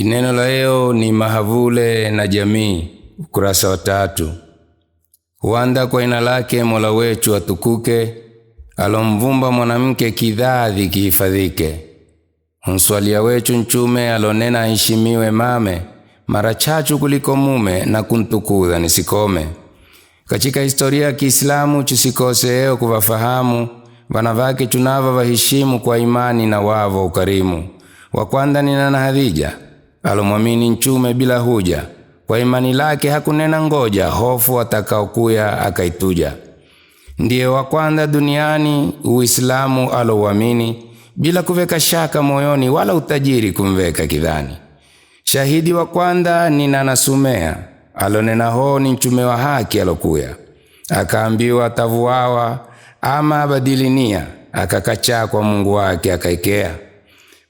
Neno la leo ni mahavule na jamii, ukurasa wa 3. Huanda kwa ina lake Mola wetu atukuke, alomvumba mwanamke kidhadhi kihifadhike. Hunswalia wechu nchume alonena aheshimiwe mame, mara chachu kuliko mume na kuntukudha nisikome. Katika historia ya Kiislamu chisikose eo kuvafahamu, vanavake chunava vahishimu kwa imani na wavo ukarimu. Wa kwanza ni Nana Hadija, alomwamini nchume bila huja, kwa imani lake hakunena ngoja, hofu atakaokuya akaituja. Ndiye wa kwanza duniani Uislamu alouamini, bila kuveka shaka moyoni wala utajiri kumveka kidhani. Shahidi wa kwanza ni Nana Sumea, alonena ho ni mchume wa haki alokuya. Akaambiwa atavuawa ama abadili nia, akakachaa kwa Mungu wake akaikea.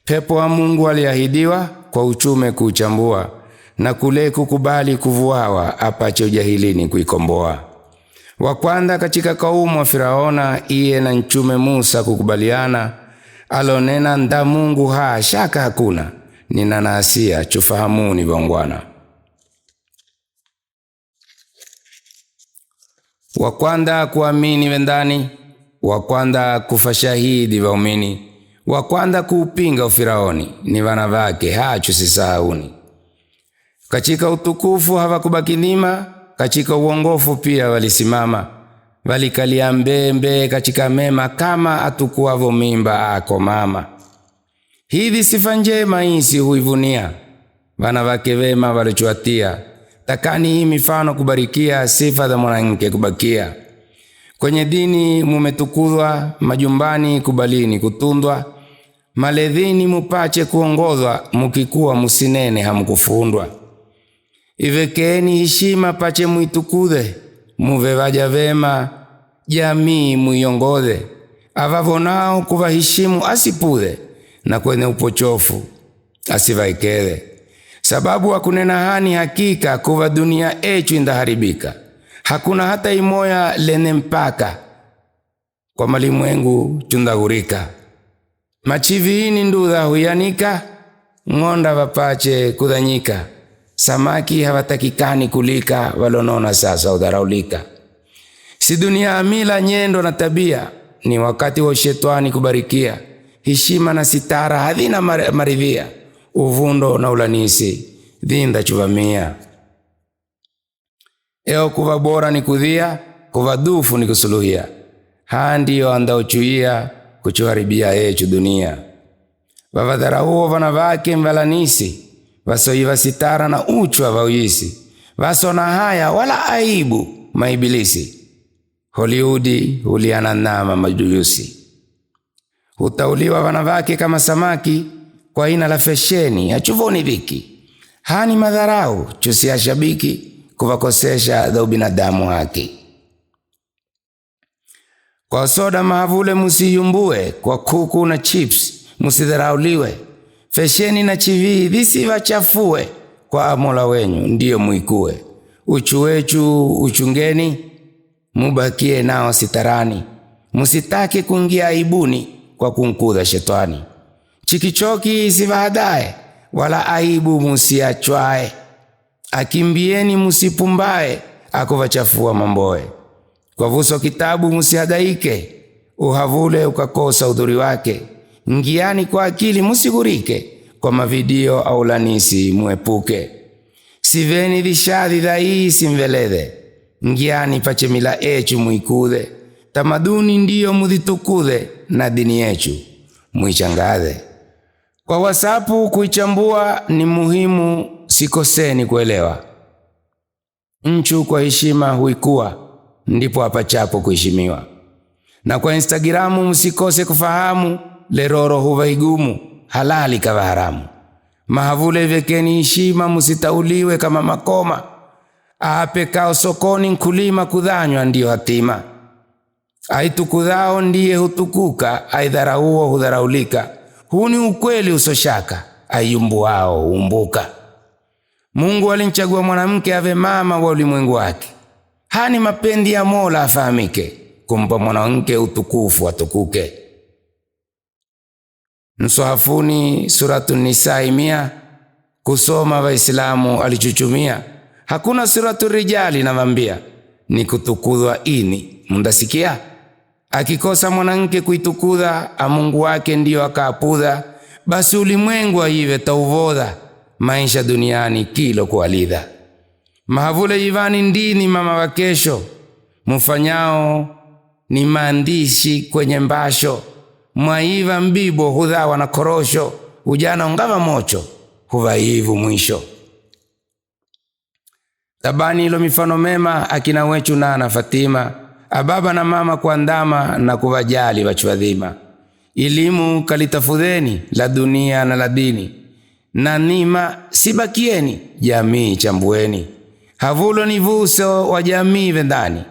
Pepo wa Mungu aliahidiwa kwa uchume kuuchambua, na kule kukubali kuvuawa apache ujahilini kuikomboa. Wa kwanza katika kaumu wa Firaona, iye na nchume Musa kukubaliana, alonena nda Mungu ha shaka hakuna, ni Nana Asia chufahamuni vongwana. Wa kwanza kuamini wendani, wa kwanza kufa shahidi waumini, wa kwanza kuupinga ufiraoni ni wana vake hachu sisahauni. Katika utukufu hawakubaki nima, katika uongofu pia walisimama, walikalia mbembe katika mema kama atukuavo mimba ako mama. Hivi sifa njema isi huivunia, wana vake wema walichuatia, takani hii mifano kubarikia, sifa za mwanamke kubakia. Kwenye dini mumetukuzwa, majumbani kubalini kutundwa, maledhini mupache kuongozwa, mukikuwa musinene hamkufundwa. Ivekeeni heshima pache muitukudhe, muve vaja vema jamii muiongoze, avavonao kuvahishimu asipudhe, na kwenye upochofu asivaikele. Sababu akunena hani hakika kuva dunia echu indaharibika, hakuna hata imoya lene mpaka kwa malimwengu chundahurika. Machiviini ndudha huyanika, ng'onda vapache kudhanyika, samaki hawatakikani kulika, walonona sasa udharaulika. Si dunia amila nyendo na tabia, ni wakati wa shetani kubarikia, heshima na sitara hadhina maridhia, uvundo na ulanisi dhinda chuvamia. Eo kuva bora ni kudhia, kuva dufu ni kusuluhia, haa ndiyo andaochuia kuchuharibia echu dunia. Vavadharauo vanavake mvalanisi, vasoiva sitara na uchwa vauyisi, vasona haya wala aibu maibilisi, Hollywood huliana nama majuyusi. Hutauliwa vanavake kama samaki, kwa aina la fesheni achuvoni dhiki, hani madharau chusia shabiki, kuvakosesha dha ubinadamu haki. Kwa soda mahavule musiyumbue, kwa kuku na chips musidharauliwe, fesheni na chivii visivachafue, kwa Mola wenyu ndiyo muikue. Uchu wechu uchungeni, mubakie nao sitarani, musitake kuingia aibuni kwa kunkudha shetani. Chikichoki sivahadae, wala aibu musiachwae, akimbieni musipumbae, akuvachafua mamboe. Kwa vuso kitabu musihadaike, uhavule ukakosa udhuri wake, ngiani kwa akili musigurike, kwa mavidio au lanisi muepuke. Siveni vishadhi dhai simvelede, ngiani pache mila echu muikudhe, tamaduni ndiyo mudhitukudhe, na dini yechu muichangadhe. Kwa wasapu kuichambua ni muhimu, sikoseni kuelewa. Nchu kwa heshima huikua, ndipo apachapo kuheshimiwa. Na kwa Instagramu msikose kufahamu, leroro huva igumu, halali kava haramu. Mahavule vekeni heshima, musitauliwe kama makoma. Aapekao sokoni nkulima kudhanywa ndiyo hatima. Aitukudhao ndiye hutukuka, aidharauo hudharaulika. Huu ni ukweli usoshaka, ayumbuao humbuka. Mungu alimchagua mwanamke ave mama wa ulimwengu wake. Hani mapendi ya Mola afahamike, kumpa mwanamke utukufu atukuke. Mswahafuni Suratu Nisai 100 Kusoma Waislamu alichuchumia, hakuna suratu rijali navambia, ni kutukudhwa ini mundasikia. Akikosa mwanamke kuitukudha, amungu wake ndiyo akaapudha, basi ulimwengu aive tauvodha, maisha duniani kilo kualidha. Mahavule ivani ndini mama wa kesho, mufanyao ni maandishi kwenye mbasho, mwaiva mbibo hudhawa na korosho, ujana ungava mocho huvaivu mwisho. Tabani ilo mifano mema akina wechu nana Fatima, ababa na mama kuandama na kuvajali wachuadhima. Elimu kalitafudheni la dunia na la dini, na nima sibakieni jamii chambueni. Havulo ni vuso wa jamii vendani,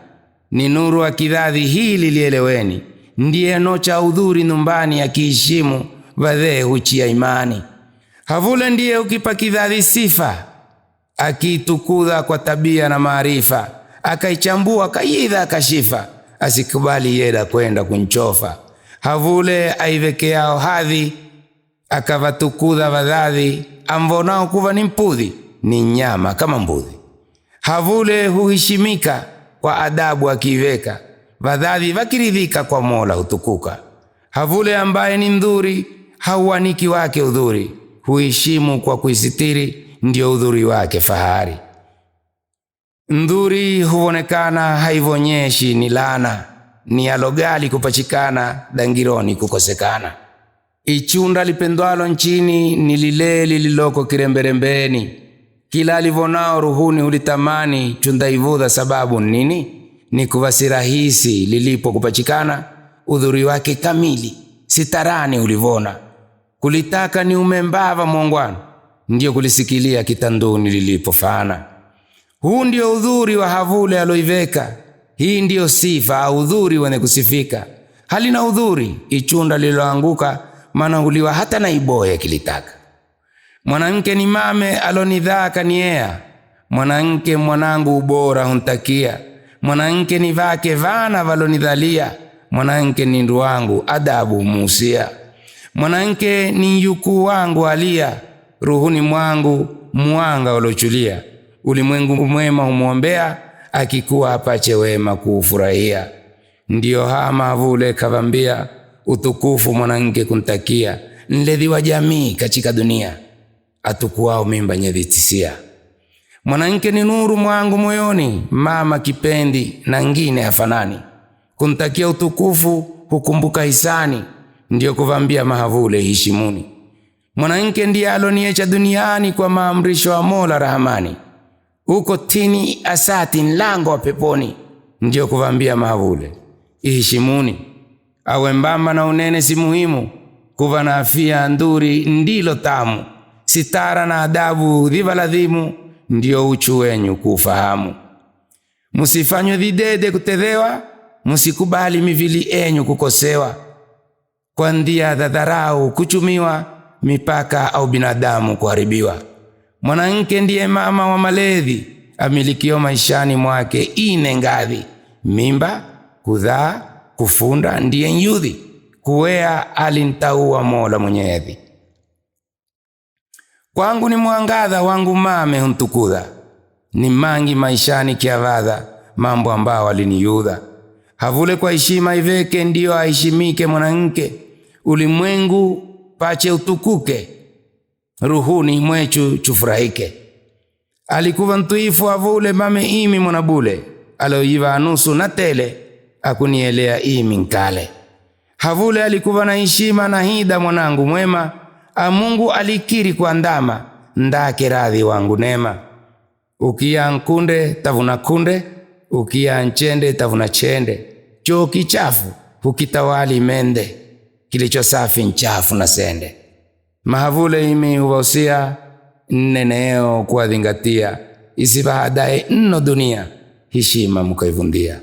ni nuru akidhadhi hili lieleweni. Ndiye nocha udhuri nyumbani, akiishimu vadhee huchia imani. Havule ndiye ukipa kidhadhi sifa, akiitukudha kwa tabia na maarifa, akaichambua kayidha akashifa, asikubali yeda kwenda kunchofa. Havule aivekeao hadhi, akavatukudha vadhadhi, amvonao kuva ni mpudhi, ni nyama kama mbudhi. Havule huheshimika kwa adabu akiiveka, vadhadhi vakiridhika kwa Mola hutukuka. Havule ambaye ni ndhuri, hauaniki wake udhuri, huheshimu kwa kuisitiri, ndio udhuri wake fahari. Ndhuri huonekana haivonyeshi ni lana, ni alogali kupachikana, dangironi kukosekana. Ichunda lipendwalo nchini ni lile lililoko kiremberembeni, kila alivonao ruhuni hulitamani, chunda ivudha sababu nini? Ni kuva si rahisi lilipo kupachikana, udhuri wake kamili sitarani ulivona. Kulitaka ni umembava mwongwana, ndiyo kulisikilia kitanduni lilipofana. Huu ndio udhuri wa havule aloiveka, hii ndiyo sifa au udhuri wenye kusifika. Halina udhuri ichunda lililoanguka, maana huliwa hata na iboye kilitaka. Mwanamke ni mame alonidhaa kaniea, mwanamke mwanangu ubora huntakia. Mwanamke ni vake vana valonidhalia, mwanamke ni ndu wangu adabu muusia. Mwanamke ni yukuu wangu alia, ruhuni mwangu mwanga ulochulia. Ulimwengu mwema humwombea, akikuwa apache wema kuufurahia. Ndiyo hama havule kavambia, utukufu mwanamke kuntakia. Nledhi wa jamii katika dunia, atukuao mimba nyedhitisia. Mwanamke ni nuru mwangu moyoni, mama kipendi na ngine hafanani. Kuntakia utukufu hukumbuka hisani, ndiyo kuvambia mahavule hishimuni. Mwanamke ndiye aloniecha duniani kwa maamrisho ya Mola Rahamani. Uko tini asati nlango wa peponi, ndiyo kuvambia mahavule ihishimuni. Awe mbamba na unene si muhimu, kuva na afia nduri ndilo tamu. Sitara na adabu dhiva ladhimu, ndiyo uchu wenyu kuufahamu. Musifanywe dhidede kutethewa, musikubali mivili enyu kukosewa. Kwa ndia za dharau kuchumiwa, mipaka au binadamu kuharibiwa. Mwanamke ndiye mama wa maledhi, amilikio maishani mwake ine ngadhi. Mimba, kudhaa, kufunda ndiye nyudhi, kuwea alintaua Mola Mwenyezi. Kwangu ni mwangadha wangu mame huntukudha, ni mangi maishani kiavadha, mambo ambao aliniyudha. Havule kwa heshima iveke, ndiyo aheshimike mwanamke. Ulimwengu pache utukuke, ruhuni mwechu chufurahike. Alikuwa ntuifu havule mame imi mwanabule, aloiva anusu na tele, akunielea imi nkale. Havule alikuwa na heshima na hida mwanangu mwema, amungu alikiri kuandama, ndake radhi wangu nema. Ukia nkunde tavuna kunde, ukia nchende tavuna chende. Choo kichafu hukitawali mende, kilicho safi nchafu na sende. Mahavule imi huwausia, nneneo kuwadhingatia, isivahadae nno dunia, heshima mukaivundia.